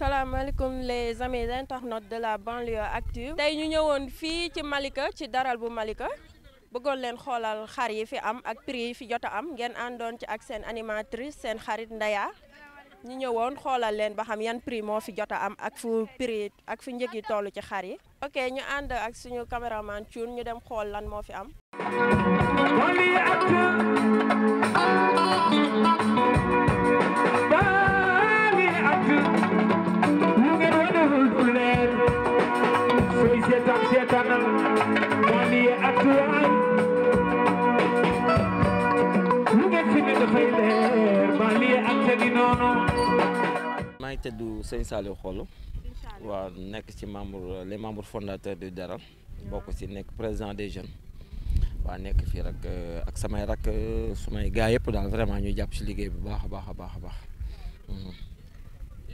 salaamaaleykum les amis internautes de la banlieue active. tey ñu ñëwoon fii ci Malika ci daral bu Malika bëggoon leen xoolal xar yi fi am ak prix yi fi jot a am ngeen àndoon ci ak seen animatrice seen xarit Ndaya ñu ñëwoon xoolal leen ba xam yan prix moo fi jot a am ak fu prix ak fu njëg yi toll ci xar yi. ok ñu ànd ak suñu caméraman Thioune ñu dem xool lan moo fi am. maa ngi tëdd sëñ Saliou Xolu waaw nekk ci les membres fondateurs du Daral bokk ci nekk président des jeunes waaw nekk fii rek ak samay rak sumay gars yëpp daal vraiment ñuy jàpp ci liggéey bu baax a baax a baax a baax.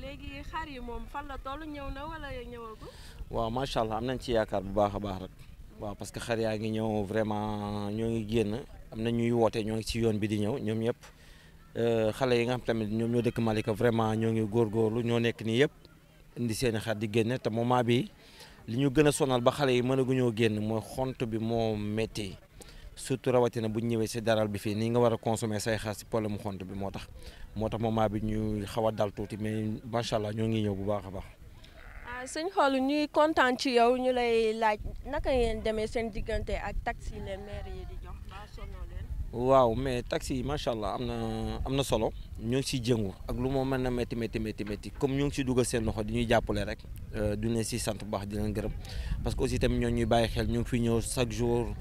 léegi xar yi moom fan la toll ñëw na wala ñëwagul. waaw macha allah am nañ ci yaakaar bu baax a baax rek waaw parce que xar yaa ngi ñëw vraiment ñoo ngi génn am na ñuy woote ñoo ngi ci yoon bi di ñëw ñoom ñëpp. xale yi nga xam tamit ñoom ñoo dëkk Malika vraiment ñoo ngi góorgóorlu ñoo nekk nii yëpp indi seen i xar di génne te moment bi li ñu gën a sonal ba xale yi mënaguñoo génn mooy xont bi moo métti surtout rawatina bu ñu ñëwee si daral bi fii nii nga war a consommer say xar si problème mu xont bi moo tax moment bi ñu xaw a dal tuuti mais macha allah ñoo ngi ñëw bu baax a baax. sëñ Xolu ñuy kontaan ci yow ñu lay laaj naka ngeen demee seen diggante ak taxi leen maire yi di jox ba sonoo leen. waaw mais taxi yi macha allah am na solo ñoo ngi siy jëngu ak lu moo mën na métti comme ñu ngi si dugal seen loxo di ñuy jàppale rek du ne si sant bu baax di leen gërëm parce que aussi tamit ñoo ñuy bàyyi xel ñu ngi fi ñëw chaque jour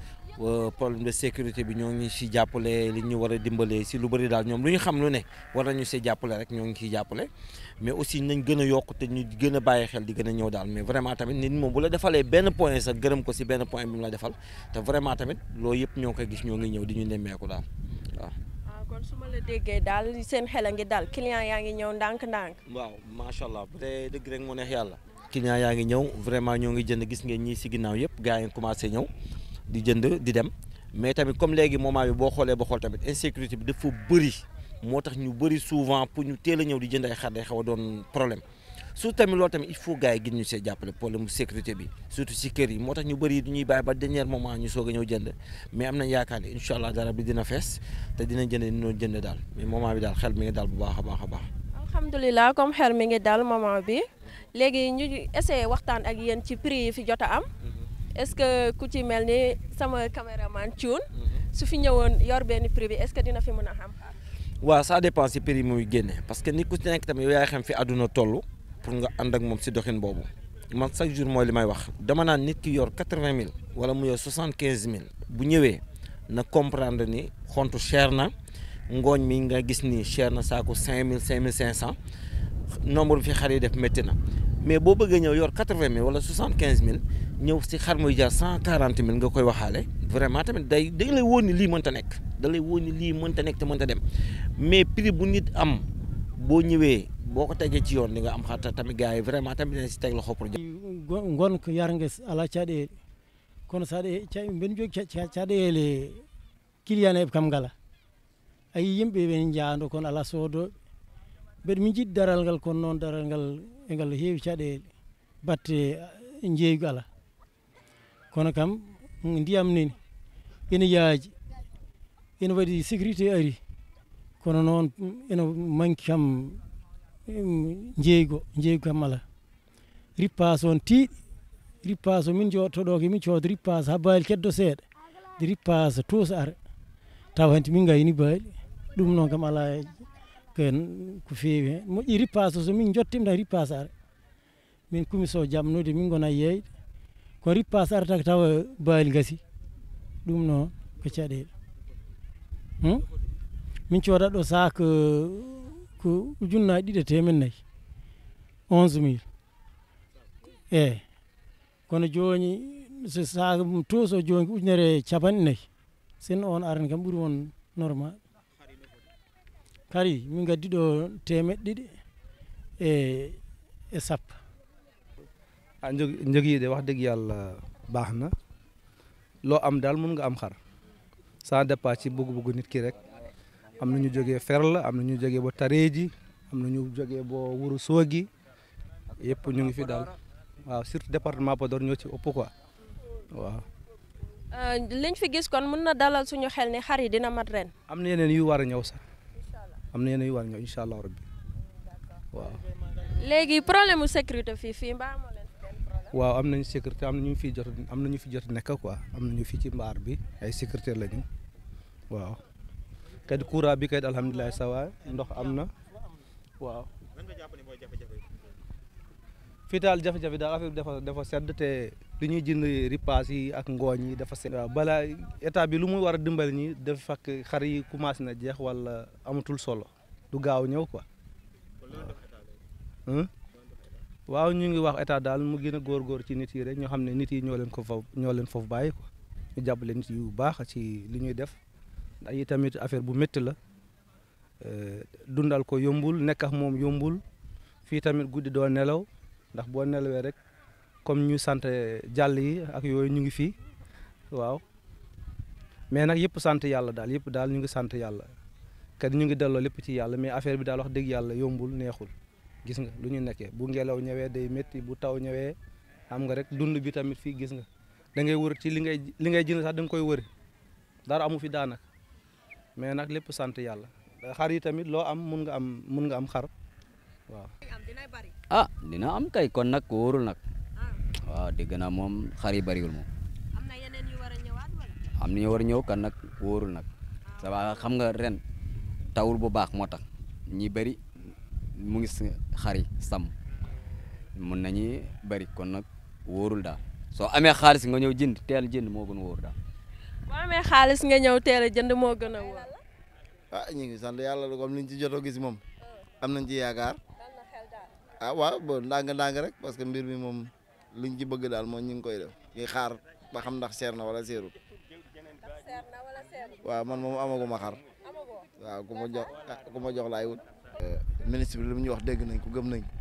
problème de sécurité bi ñoo ngi si jàppale li ñu war a dimbalee si lu bëri daal ñoom lu ñu xam lu ne war nañu see jàppale rek ñoo ngi ciy jàppale mais aussi nañ gën a yokk te ñu gën a bàyyi xel di gën a ñëw daal mais vraiment tamit nit moom bu la defalee benn point sax gërëm ko si benn point bi mu la defal te vraiment tamit loolu yëpp ñoo koy gis ñoo ngi ñëw di ñu nemmeeku daal waaw. kon su ma la déggee daal seen xel a ngi dal client yaa ngi ñëw ndànk-ndànk. waaw macha allah bu dee dëgg rek mu neex yàlla. client yaa ngi ñëw vraiment ñoo ngi jënd gis ngeen ñii si ginnaaw yëpp gars yi commencé ñëw di jënd di dem mais tamit comme léegi moment bi boo xoolee ba xool tamit insécurité bi dafa bëri moo tax ñu bëri souvent pour ñu teel a ñëw di jënd ay xar day xaw a doon problème surtout tamit loolu tamit il faut gars yi gën ñu see jàppale problème sécurité bi surtout si kër yi moo tax ñu bëri ñuy bàyyi ba dernier moment ñu soog a ñëw jënd mais am nañ yaakaar ne incha allah dara bi dina fees te dina jënd dina jënd daal mais moment bi daal xel mi ngi daal bu baax a baax a baax. alhamdulilah comme xel mi ngi daal moment bi léegi ñu essayé waxtaan ak yéen ci prix yi fi jot a am. est-ce que ku ci mel ni sama caméraman Thioune su fi ñëwoon yor benn prix bi est-ce que dina fi mën a xam. waaw ça dépend si prix yi muy génne parce que nit ku ci nekk tamit yow yaay xam fi àdduna toll pour nga ànd ak moom si doxin boobu man chaque jour mooy li may wax dama naan nit ki yor 80 000 wala mu yor 75 000 bu ñëwee na comprendre ni xontu cher na ngooñ mi nga gis ni cher na saako 5 000 5 500 nombre bi fi xar yi def métti na mais boo bëggee ñëw yor 80 000 wala 75 000 ñëw si xar muy jar 140 000 nga koy waxaale vraiment tamit day lay wóor ni lii mënta nekk da lay wóor ni lii mënta nekk te mënta dem mais prix bu nit am boo ñëwee boo ko tegee ci yoon di nga am xar tamit gars yi vraiment tamit dinañ si teg loxo pour. gon ko yarnge ala caɗeele kono saɗa mbeɗa jogui caɗeele client eɓe kam ngala ayi yimɓe ɓe jaando kono ala soodoɓe mbeɗa min jiɗi daral ngal kono noon daral ngal e ngal heewi caɗeele batte jeeygu ala kono kam ndiyam nini ene yaaji ene waɗi sécurité ari kono noon ene manque kam jeeygu kam ala rippage on tiiɗi rippage o min jottoɗo ko min cooda rippage ha baali keddo seeɗa de rippage tuusa ara taw hanti min gayni baali ɗum noon kam ala ko feewi hen moƴƴi rippage o so min jottima tan rippage ara min kumiso jamnude min gona yeyde ko rippage arata tawa baali gasi ɗum noon ko caɗele min coodat ɗo sac ko ujunnaji 200 11 000 eyyi kono joni so sac tuus o joni ko 150 sinno on arani kam ɓuuri won normal kari min gaddi ɗo 200 e sappo njëg yi de wax dëgg yàlla baax na loo am daal mun nga am xar ça dépend ci bëgg-bëggu nit ki rek am na ñu jógee Ferla am na ñu jógee ba Tareji am na ñu jógee ba Wuro Sogi yëpp ñu ngi fi daal waaw surtout département Podor ñoo ci ëpp quoi waaw. liñ fi gis kon mën na dalal suñu xel ni xar yi dina mat ren. am na yeneen yu war a ñëw sax am na yeneen yu war a ñëw incha allah rabbi waaw. léegi problème mu sécurité fii mbaa moo leen fi benn problème. waaw am nañu sécurité am na ñu fi jot nekk quoi am nañu fii ci mbaar bi ay sécurité lañu waaw. kadi courant bi kay alhamdulilah sawa ndox am na waaw. fii daal jafe-jafe daal affaire bi dafa sedd te li ñuy jënd ripaas yi ak ngooñ yi dafa sedd. waaw balaa état bi lu muy war a dimbali ñi dafa fekk xar yi commencé na jeex wala amatul solo du gaaw ñëw quoi. waaw ñu ngi wax état daal mu gën a góorgóor ci nit yi rek ñoo xam ne nit yi ñoo leen foofu bàyyi quoi ñu jàppale nit yu baax ci li ñuy def ndax yi tamit affaire bu métti la dundal ko yombul nekk ak moom yombul fii tamit guddi doo nelaw ndax boo nelawee rek comme ñu sant jàll yi ak yooyu ñu ngi fii waaw mais nag yëpp sant yàlla daal yëpp daal ñu ngi sant yàlla kat ñu ngi delloo lépp ci yàlla mais affaire bi daal wax dëgg yàlla yombul neexul. gis nga lu ñu nekkee bu ngelaw ñëwee day métti bu taw ñëwee xam nga rek dund bi tamit fii gis nga da ngay wër ci li ngay jënd sax da nga koy wëri dara amu fi daanaka mais nag lépp sant yàlla xar yi tamit loo am mun nga am xar waaw. dina am kay kon nag wóorul nag waaw dégg naa moom xar yi bariwul moom. am na yeneen yu war a ñëwaat wala. am na ñu war a ñëw kan nag wóorul nag ça va xam nga ren tawul bu baax moo tax ñi bari. mu ngi xar yi sàmm mun nañu bëri kon nag wóorul daal soo amee xaalis nga ñëw jënd teel jënd moo gën a wóor daal. boo amee xaalis nga ñëw teel a jënd moo gën a wóor. ñu ngi sant yàlla comme liñ ci jot a gis moom am nañ ci yaakaar waaw bon ndànk-ndànk rek parce que mbir mi moom liñ ci bëgg daal moom ñu ngi koy def ñu xaar ba xam ndax seer na wala seerul waaw man moom amaguma xar waaw ku ma jox laay wut. ministre bi li mu ñu wax dégg nañ ko gëm nañ ko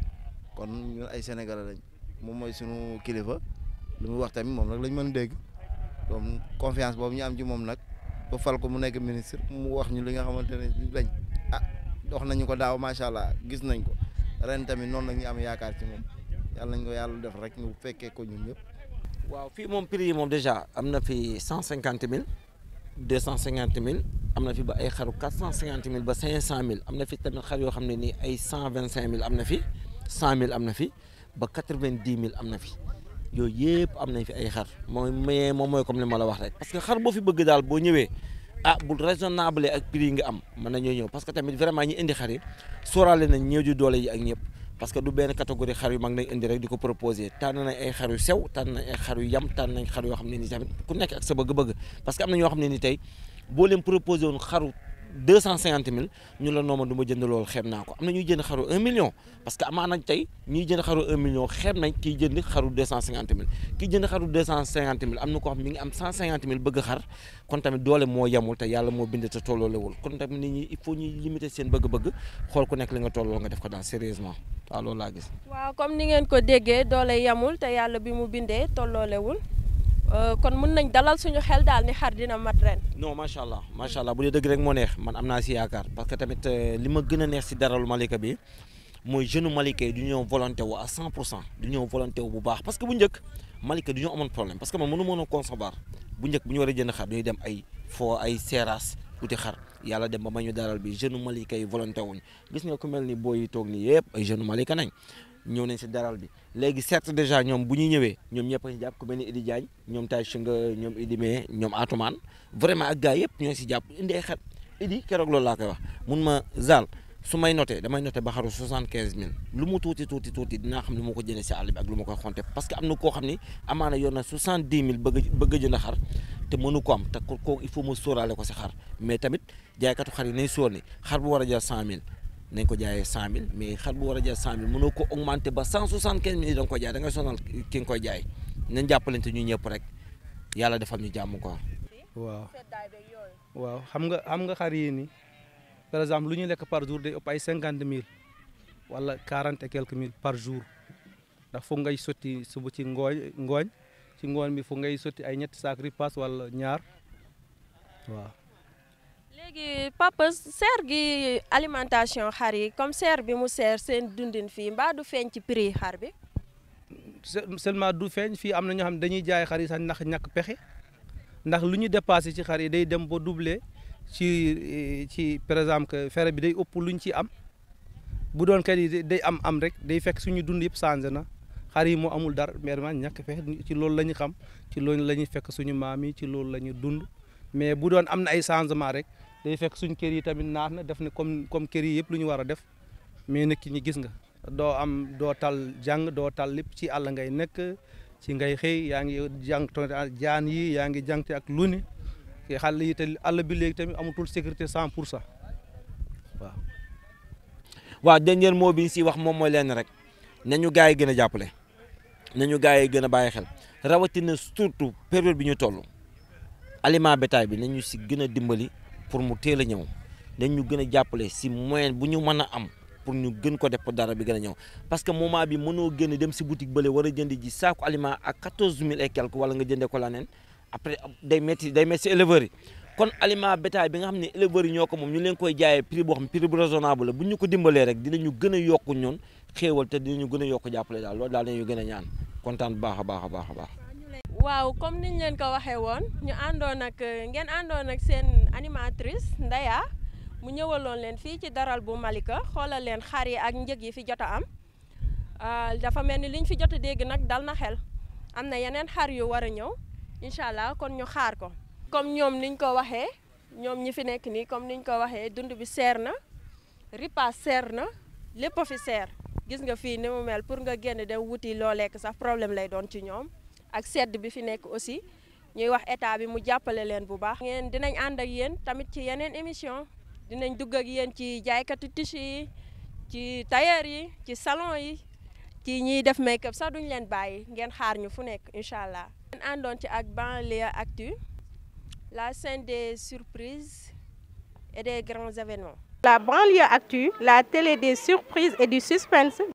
kon ñun ay sénégalais lañ moom mooy sunu kilifa lu mu wax tamit moom nag lañ mën a dégg donc confiance boobu ñu am ci moom nag ba fal ko mu nekk ministre mu wax ñu li nga xamante ne lañ wax nañu ko daaw macha allah gis nañ ko ren tamit noonu la ñu am yaakaar ci moom yàlla nañ ko yàlla def rek ñu fekkee ko ñun ñëpp. waaw fii moom prix yi moom déjà am na fi 150 000 250 000 am na fi ba ay xaru 450 000 ba 500 000 am na fi tamit xar yoo xam ne nii ay 125 000 am na fi 100 000 am na fi ba 90 000 am na fi yooyu yëpp am nañ fi ay xar moom mooy comme li ma la wax rek parce que xar boo fi bëgg daal boo ñëwee bu raisonnable ak prix yi nga am mën nañoo ñëw parce que tamit vraiment ñi indi xar yi sóoraale nañ ñëw di doole yi ak ñëpp parce que du benn catégorie xar yu mag nañ indi rek di ko proposer tànn nañ ay xar yu sew tànn nañ ay xar yu yam tànn nañ xar yoo xam ne ni tamit ku nekk ak sa bëgg-bëgg parce que am na ñoo xam ne ni tey boo leen proposé woon xaru 250 000 ñu la nooma du ma jënd loolu xeeb naa ko am na ñuy jënd xaru 1 million parce que amaana tey ñuy jënd xaru 1 million xeeb nañ kiy jënd xaru 250 000 kiy jënd xaru 250 000 am na koo xam mi ngi am 150 000 bëgg xar kon tamit doole moo yemul te yàlla moo bind te tolloolewul kon tamit nit ñi il faut ñuy limiter seen bëgg-bëgg xool ku nekk li nga tolloo nga def ko daal sérieusement waaw loolu laa gis. waaw comme ni ngeen ko déggee doole yemul te yàlla bi mu bindee tolloolewul kon mën nañ dalal suñu xel daal ni xar dina mat ren. non macha allah bu dee dëgg rek moo neex man am naa si yaakaar parce que tamit li ma gën a neex si daralu Malika bi mooy jeune Malika yi du ñëw volonté wu à 100% du ñëw volonté wu bu baax parce que bu njëkk Malika du ñu amoon problème parce que man mënu mën a concevoir bu njëkk bu ñu war a jënd xar dañuy dem ay seeraas uti xar yàlla dem ba ma ñu daral bi jeune Malika yi volonté wuñ gis nga ku mel ni booy yi toog nii yëpp ay jeune Malika nañ ñëw nañ si daral bi léegi certes déjà ñoom bu ñuy ñëwee ñoom ñëpp a si jàpp ku mel ni Idi Diagne ñoom tay si nga ñoom Idi Mee ñoom Atoumane vraiment ak gars yëpp ñoo si jàpp indi ay xar Idi keroog loolu laa koy wax mun ma Zal su may noté damay noté ba xaru 75 000 lu mu tuuti dinaa xam ne moo ko jëndee si àll bi ak lu ma koy xonte parce que am na koo xam ni amaana yor na 70 000 bëgg a jënd xar te mënu ko am te kooku il faut mu sóoraale ko si xar mais tamit jaaykatu xar yi nañ sóor ni xar bu war a jar 100 000 nañ ko jaayee 100 000 mais xar bu war a jar 100 000 mënoo ko augmenter ba 175 000 da nga koy jaay da ngay sonal ki nga koy jaay nañ jàppalante ñu ñëpp rek yàlla defal ñu jàmm quoi. waaw xam nga xar yi nii par exemple lu ñu lekk par jour day ëpp ay 50 000 wala 40 et quelques mille par jour ndax foog ngay sotti suba ci ngooñ ci ngooñ bi foog ngay sotti ay ñetti saak ripaas wala ñaar waaw. léegi papa seer gi alimentation xar yi comme seer bi mu seer seen dundin fii mbaa du feeñ ci prix xar bi. seulement du feeñ fii am na ñoo xam ne dañuy jaay xar yi sax ndax ñàkk pexe ndax lu ñu dépassé ci xar yi day dem ba doublé ci par exemple que fere bi day ëpp luñ ci am bu doon kat yi day am rek day fekk suñu dund yëpp changé na xar yi moo amul dara vraiment ñàkk pexe ci loolu la ñu xam ci loolu la ñuy fekk suñu maam yi ci loolu la ñu dund mais bu doon am na ay changement rek day fekk suñu kër yi tamit naax na def na comme kër yi yëpp lu ñu war a def mais nag ki ñi gis nga doo tal jàng doo tal lépp ci àll ngay nekk ci ngay xëy yaa ngi jàng jaan yi yaa ngi jàngte ak lu ne xale yi te àll bi léegi tamit amatul sécurité 100% waaw. waaw dernier mot bi si wax moom mooy leen rek nañu gars yi gën a jàppale nañu gars yi gën a bàyyi xel rawatina surtout période bi ñu toll aliment bétail bi nañu si gën a dimbali pour mu teel a ñëw nañu gën a jàppale si moyen bu ñu mën a am pour ñu gën ko def pour dara bi gën a ñëw parce que moment bi mënoo génn dem si boutique bële war a jënd ji saako aliment ak 14000 et quelque wala nga jëndee ko la neen après day métti si éleveurs yi kon aliment bétail bi nga xam ne éleveurs yi ñoo ko moom ñu leen koy jaayee prix boo xam prix bu raisonnable la bu ñu ko dimbalee rek dinañu gën a yokk ñun xéewal te dinañu gën a yokk jàppale daal loolu daal dañu gën a ñaan kontaan bu baax a baax a baax a baax. waaw comme niñ leen ko waxee woon ñu àndoon ak ngeen àndoon ak seen animatrice Ndeya mu ñëwaloon leen fii ci daral bu Malika xoolal leen xar yi ak njëg yi fi jot a am dafa mel ni liñ fi jot a dégg nag dal na xel am na yeneen xar yu war a ñëw incha allah kon ñu xaar ko. comme ñoom niñ ko waxee ñoom ñi fi nekk nii comme niñ ko waxee dund bi seer na ripaas seer na lépp a fi seer gis nga fii ni mu mel pour nga génn dem wuti loo lekk sax problème lay doon ci ñoom ak sedd bi fi nekk aussi ñuy wax état bi mu jàppale leen bu baax. ngeen dinañ ànd ak yéen tamit ci yeneen émission dinañ dugg ak yéen ci jaaykatu tissu yi ci tailleur yi ci salon yi ci ñiy def make-up sax duñ leen bàyyi ngeen xaar ñu fu nekk incha allah. ngeen àndoon ci ak Banlieue Actu, la scène des surprises et des grands événements. La Banlieue Actu, la télé des surprises et du suspense.